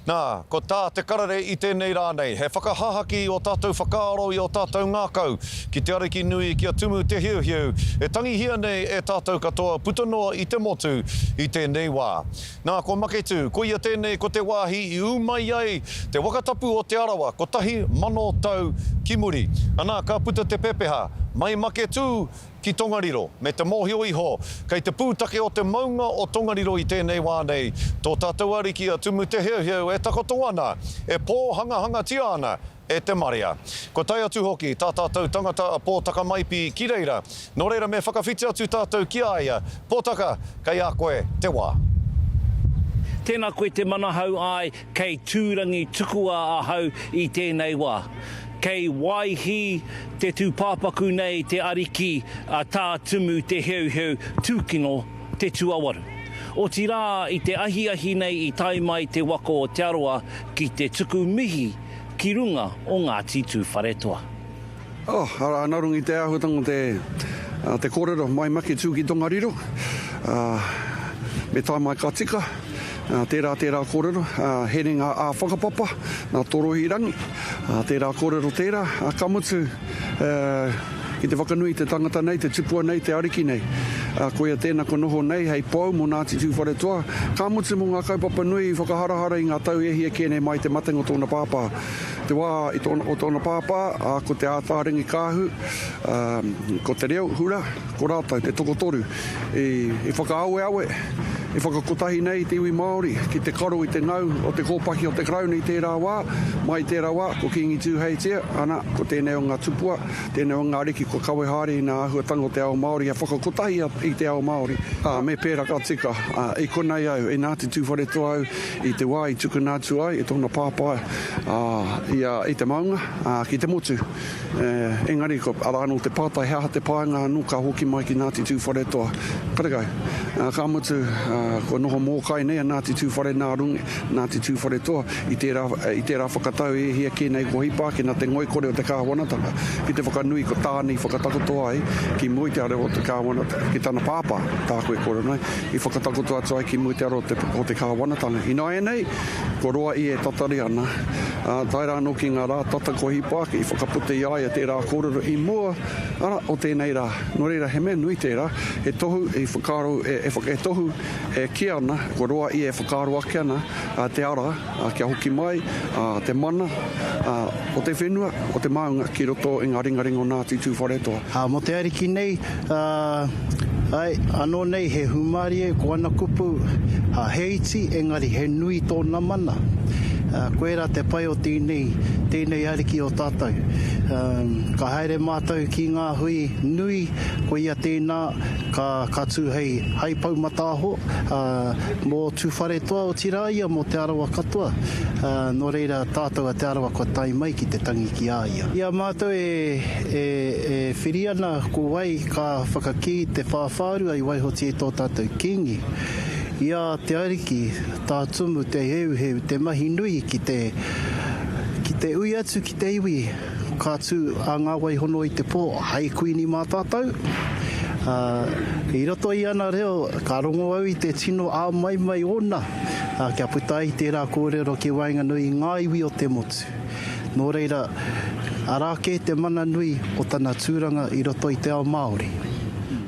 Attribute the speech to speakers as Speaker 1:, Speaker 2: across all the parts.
Speaker 1: Nā, ko tā te karere i tēnei rā nei, he whakahahaki i ō tātou whakaaro, i ō tātou ngākau ki te Ariki nui, ki a Tumu Te Heuheu, e tangihia nei e tātou katoa puta noa i te motu i tēnei wā. Nā, ko Maketū, koia tēnei ko te wāhi i ū mai ai te waka tapu o Te Arawa 1000 tau ki muri. Anā, ka puta te pepeha, mai Maketū ki Tongariro, me te mōhio iho, kei te pūtake o te maunga o Tongariro i tēnei wā nei, tō tātou Ariki a Tumu Te Heuheu e takoto ana, e pōhangahangatia ana e te marea. Kua tae atu hoki tā tātou tangata a Pōtaka Maipi ki reira, nō reira me whakawhiti atu tātou ki a ia. Pōtaka, kei a koe te wā.
Speaker 2: Tēnā koe te manahau āe kei Tūrangi tukua ahau i tēnei wā. Kei Waihī te tūpāpaku nei te ariki a Tā Tumu Te Heuheu Tūkino Te Tuawaru. Otirā i te ahiahi nei i tae mai te waka o Te Arawa ki te tuku mihi ki runga o Ngāti Tūwharetoa.
Speaker 3: Oh, arā, nā runga i te āhuatanga o te, te kōrero mai Maketū ki Tongariro, ā, me tae mai ka tika, ā, tērā, tērā kōrero, ā, herenga ā-whakapapa, nā Toroirangi, ā, tērā kōrero tērā, ā, ka mutu, ā, ki te whakanui i te tangata nei, te tupua nei, te ariki nei. Ā, koia tēnā kua noho nei hei pou mō Ngāti Tūwharetoa, ka mutu mō ngā kaupapa nui i whakaharahara i ngā tau e hia kē nei mai i te matenga o tōna pāpā. Te wā i tōna, o tōna pāpā, ā, ko Te Ātaarangi-kaahu, ā, ko Te Reo Hura, ko rātou te tokotoru i, i whakaaweawe, i whakakotahi nei i te iwi Māori ki te karo i te ngau o te kōpaki o te Karauna i tērā wā. Mai i tērā wā, ko Kīngi Tūheitia, ana, ko tēnei o ngā tupua, tēnei o ngā ariki kua kawe haere i ngā āhuatanga o te ao Māori kia whakakotahi i te ao Māori. Ā, me pērā ka tika, ā, i konei au, i Ngāti Tūwharetoa au, i te wā i tukuna atu ai e tōna pāpā, ā, i a, i te maunga, ā, ki te motu. Engari, ko, arā anō te pātai, he aha te pānga anō ka hoki mai ki Ngāti Tūwharetoa? Karekau. Ka mutu, kua noho mōkai nei a Ngāti Tūwhare nā runga, Ngāti Tūwharetoa i tērā, i tērā whakatau e hia kē nei kua hipa ake nā te ngoikore o te kāwanatanga ki te whakanui ko tāna i whakatakoto ai ki mua i te aro o te kāwanatanga, ki tana pāpā, tāku e kōrero nei, i whakatakoto atu ai ki mua i te aro o te, o te kāwanatanga. Ināianei, Kua roa ia e tatari ana, ā, tae rā anō ki ngā rā tata kua hipa ake, i whakaputa i a ia tērā kōrero i mua, arā, o tēnei rā. Nō reira, he mea nui tērā, he tohu i whakaaro, e, e, he tohu e kī ana, kua roa ia e whakaaro ake ana, ā, te ara, ā, kia hoki mai, ā, te mana, ā, o te whenua, o te maunga ki roto i ngā ringaringa o Ngāti Tūwharetoa.
Speaker 4: Ā, mō te Ariki nei, ā, āe, anō nei he hūmārie ko ana kupu, ā, he iti, engari he nui tōna mana. Ā, koirā te pai o tēnei, tēnei Ariki o tātou. Ā, ka haere mātou ki ngā hui nui, koia tēnā, ka, ka tū hei, hei pou mataaho, ā, mō Tūwharetoa, otirā ia mō Te Arawa katoa. Ā, nō reira, tātou a Te Arawa kua tae mai ki te tangi ki a ia. I a mātou e, e, e whiri ana ko wai ka whakakī te whāwhārua i waihotia e tō tātou Kīngi, i a Te Ariki, tā Tumu Te Heuheu te mahi nui ki te, ki te ui atu ki te iwi ka tū a Ngā Waihono i te pō hei Kuini mā tātou. Ā, i roto i ana reo ka rongo au i te tino āmaimai ōna, ā, kia puta ai tērā kōrero ki waenganui i ngā iwi o te motu. Nō reira, arā kē te mana nui o tana tūranga i roto i te ao Māori.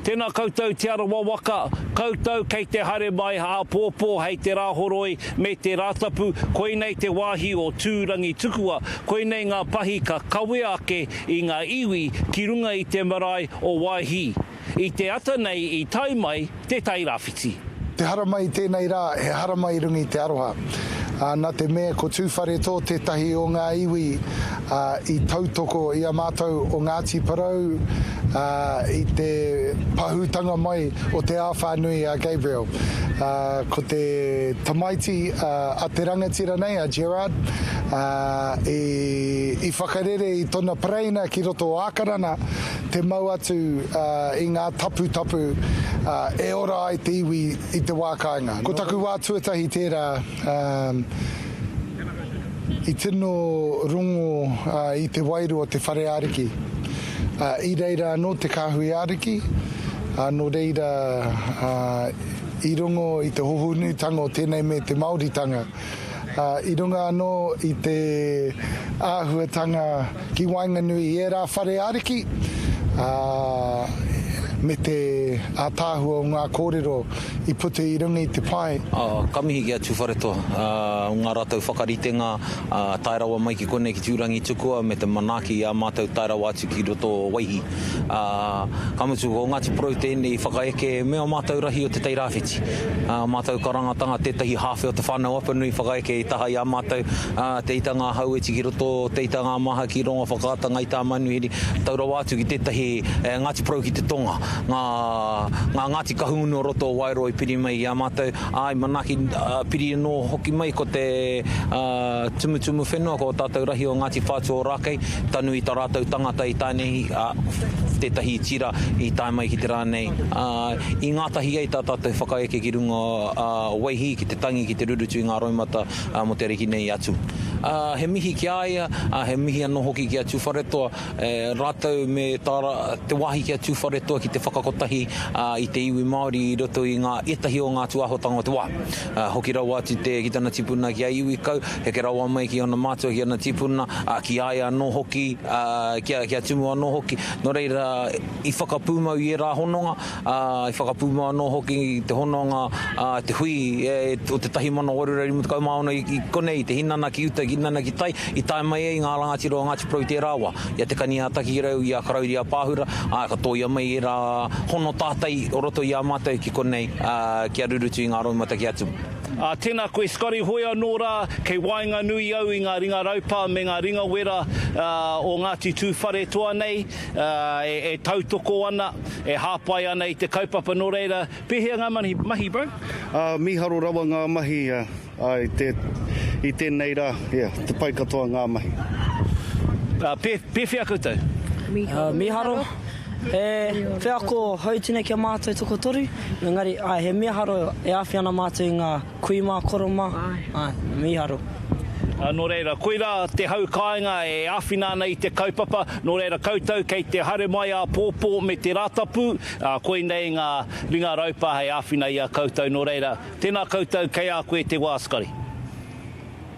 Speaker 2: Tēnā koutou Te Arawa waka, koutou kei te haere mai āpōpō hei te Rāhoroi me te Rātapu, koinei te wāhi o Tūrangitukua, koinei ngā pahi ka kawea ake i ngā iwi ki runga i te marae o Waihī. I te ata nei i tae mai Te Tai Rāwhiti.
Speaker 5: Te haramai i tēnei rā, he haramai i runga i te aroha. Ā, nā te mea ko Tūwharetō tētahi o ngā iwi, ā, i tautoko i a mātou o Ngāti Porou, ā, i te pahūtanga mai o te āwhā nui a Gabriel. Ā, ko te tamaiti, ā, a te rangatira nei, a Gerard, ā, i, i whakarere i tona pereina ki roto o Ākarana, te mau atu i ngā taputapu e ora ai te iwi i te wā kāinga. Ko taku wā tuatahi tērā i tino rongo i te wairua o te whare ariki. I reira anō te kāhui ariki, nō reira i rongo i te hohonutanga o tēnei me te Māoritanga. I runga anō i te āhuatanga ki waenganui i ērā whare ariki, ā, me te ātaahua o ngā kōrero i puta i runga i te pae.
Speaker 6: Ā, ka mihi ki a Tūwharetoa, ā, ngā rātou whakaritenga, ā, tae rawa mai ki konei ki Tūrangitukua me te manaaki i a mātou tae rawa atu ki roto o Waihi. Ā, ka mutu ko Ngāti Porou tēnei i whakaeke me ō mātou rahi o Te Tai Rāwhiti. Ā, mātou karangatanga tētahi hāwhe o Te Whānau-a-Apanui i whakaeke i taha i a mātou, ā, Te Ita ngā Hauiti ki roto, Te Ita ngā Maha ki Rongowhakaata, Ngāi Tāmanuhiri, tau rawa atu ki tētahi Ngāti Porou ki te tonga, ngā, ngā Ngāti Kahungunu o roto o Wairoa i piri mai i a mātou, ā, i manaaki, ā, piri anō hoki mai ko te, ā, tumutumu whenua, ko ō tātou rahi o Ngāti Whātua Ōrākei, tanu i ta rātou tangata i tae nei, ā, tētahi tira i tae mai ki te rā nei, ā, i ngātahi ai tā tātou whakaeke ki runga, ā, o Waihī ki te tangi, ki te rurutu i ngā roimata, ā, mō te Ariki nei atu. Ā, he mihi ki a ia, ā, he mihi anō hoki ki a Tūwharetoa, e, rātou me tā rā, te wāhi ki a Tūwharetoa ki te whakakotahi, ā, i te iwi Māori i roto i ngā, ētahi o ngā tūāhuatanga o te wā. Ā, hoki rawa atu te, ki tana tipuna ki a Iwikau, heke rawa mai ki ōna mātua, ki ōna tīpuna, ā, ki a ia anō hoki, ā, ki a, ki a Tumu anō hoki. Nō reira, i whakapūmau i ērā hononga, ā, i whakapūmau anō hoki i te hononga, ā, te hui o te 1856 i konei, i te hinana ki uta, hinana ki tai, i tae mai ai ngā rangatira o Ngāti Porou i tērā wā, i a Te Kani-ā-Takirau, i a Karauri-ā-Pāhura, ā, ka tōia mai ērā hono tātai o roto i a mātou ki konei, ā, kia rurutu i ngā roimata ki a Tumu.
Speaker 2: Ā, tēnā koe Scotty, hoi anō rā, kei waenganui au i ngā ringa raupā me ngā ringa wera o Ngāti Tūwharetoa nei, e tautoko ana, e hāpai ana i te kaupapa, nō reira, pēhea ngā mahi, mahi bro?
Speaker 3: Ā, mīharo rawa ngā mahi, ā, i te, i tēnei rā, ia, te pai katoa ngā mahi.
Speaker 2: Ā, pē, pēwhea koutou?
Speaker 7: Ā, mīharo, he wheako hou tēnei ki a mātou tokotoru, engari, āe, he mīharo e āwhi ana mātou i ngā Kui mā, koro mā, āe, mīharo.
Speaker 2: Nō reira, koirā te hau kāinga e āwhina ana i te kaupapa, nō reira koutou kei te haere mai āpōpō me te Rātapu, koinei ngā ringa raupa hei āwhina i a koutou, nō reira, tēnā koutou, kei a koe te wā, Scotty.